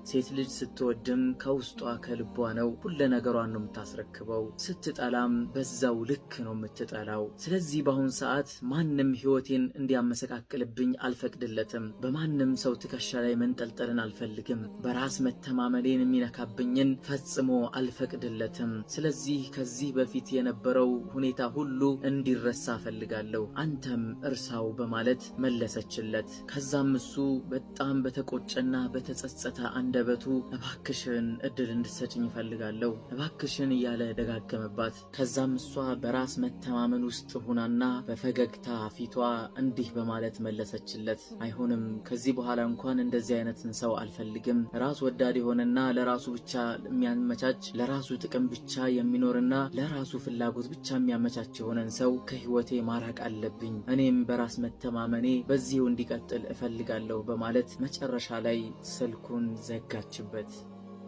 ሴት ልጅ ስትወድም ከውስጧ ከልቧ ነው፣ ሁለ ነገሯን ነው የምታስረክበው። ስትጠላም በዛው ልክ ነው የምትጠላው። ስለዚህ በአሁን ሰዓት ማንም ሕይወቴን እንዲያመሰቃቅልብኝ አልፈቅድለትም። በማንም ሰው ትከሻ ላይ መንጠልጠልን አልፈልግም። በራስ መተማመኔን የሚነካብኝን ፈጽሞ አልፈቅድለትም። ስለዚህ ከዚህ በፊት የነበረው ሁኔታ ሁሉ እንዲረሳ እፈልጋለሁ፣ አንተም እርሳው በማለት መለሰችለት። ከዛም እሱ በጣም በተቆጨና በተጸጸተ አንደበቱ እባክሽን እድል እንድትሰጭኝ እፈልጋለሁ፣ እባክሽን እያለ ደጋገመባት። ከዛም እሷ በራስ መተማመን ውስጥ ሁናና በፈገግታ ፊቷ እንዲህ በማለት መለሰችለት። አይሆንም፣ ከዚህ በኋላ እንኳን እንደዚህ አይነትን ሰው አልፈልግም። ራስ ወዳድ የሆነና ለራሱ ብቻ የሚያመቻች፣ ለራሱ ጥቅም ብቻ የሚኖርና ለራሱ ፍላጎት ብቻ የሚያመቻች የሆነን ሰው ከህይወቴ ማራቅ አለብኝ። እኔም በራስ መተማመኔ በዚሁ እንዲቀጥል እፈልጋለሁ በማለት መጨረሻ ላይ ስልኩን ዘጋችበት።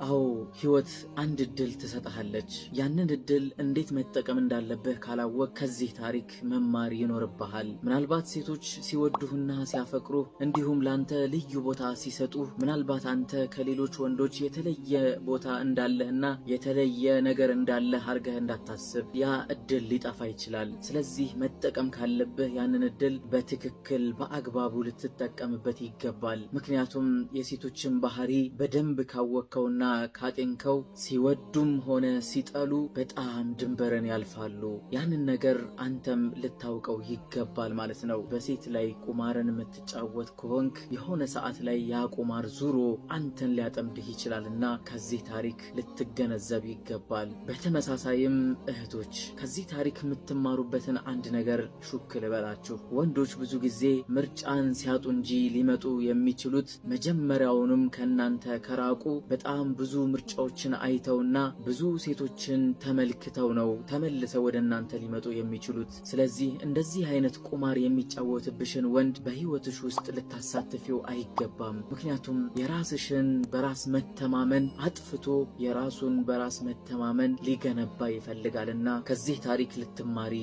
አዎ፣ ህይወት አንድ እድል ትሰጥሃለች። ያንን እድል እንዴት መጠቀም እንዳለብህ ካላወቅ ከዚህ ታሪክ መማር ይኖርብሃል። ምናልባት ሴቶች ሲወዱህና ሲያፈቅሩህ እንዲሁም ላንተ ልዩ ቦታ ሲሰጡህ ምናልባት አንተ ከሌሎች ወንዶች የተለየ ቦታ እንዳለህና የተለየ ነገር እንዳለህ አድርገህ እንዳታስብ። ያ እድል ሊጠፋ ይችላል። ስለዚህ መጠቀም ካለብህ ያንን እድል በትክክል በአግባቡ ልትጠቀምበት ይገባል። ምክንያቱም የሴቶችን ባህሪ በደንብ ካወቅከውና ካጤንከው ሲወዱም ሆነ ሲጠሉ በጣም ድንበርን ያልፋሉ። ያንን ነገር አንተም ልታውቀው ይገባል ማለት ነው። በሴት ላይ ቁማርን የምትጫወት ከሆንክ የሆነ ሰዓት ላይ ያ ቁማር ዙሮ አንተን ሊያጠምድህ ይችላልና ከዚህ ታሪክ ልትገነዘብ ይገባል። በተመሳሳይም እህቶች፣ ከዚህ ታሪክ የምትማሩበትን አንድ ነገር ሹክ ልበላችሁ። ወንዶች ብዙ ጊዜ ምርጫን ሲያጡ እንጂ ሊመጡ የሚችሉት መጀመሪያውንም ከእናንተ ከራቁ በጣም ብዙ ምርጫዎችን አይተውና ብዙ ሴቶችን ተመልክተው ነው ተመልሰው ወደ እናንተ ሊመጡ የሚችሉት። ስለዚህ እንደዚህ አይነት ቁማር የሚጫወትብሽን ወንድ በህይወትሽ ውስጥ ልታሳትፊው አይገባም። ምክንያቱም የራስሽን በራስ መተማመን አጥፍቶ የራሱን በራስ መተማመን ሊገነባ ይፈልጋልና ከዚህ ታሪክ ልትማሪ